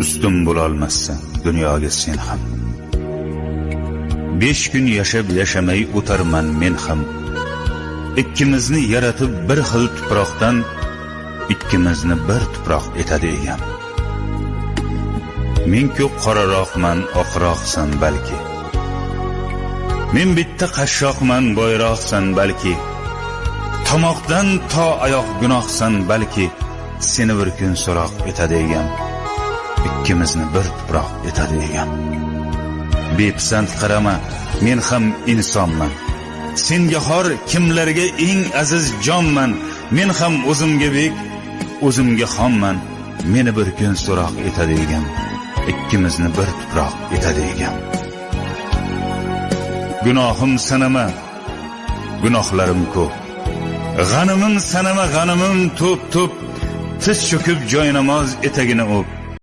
Ustun bo'lolmassan dunyoga sen ham. 5 kun yashab yashamay o'tarman men ham. Ikkimizni yaratib bir xil tuproqdan, ikkimizni bir tuproq etadi egam. Men ko'p qoraroqman, oqroqsan balki. Men bitta qashshoqman, boyroqsan balki. Tomoqdan to oyoq gunohsan balki. Seni bir kun so'roq etadi egam. Ikkimizni bir tuproq etadi egam. Bepisand qarama, men ham insonman. Senga xor kimlarga eng aziz jonman. Men ham o'zimga bek, o'zimga xonman. Meni bir kun so'roq etadi egam. Ikkimizni bir tuproq etadi egam. Gunohim sanama, gunohlarim ko'p. G'animim sanama, g'animim to'p-to'p. Tiz cho'kib joy namoz etagini o'p.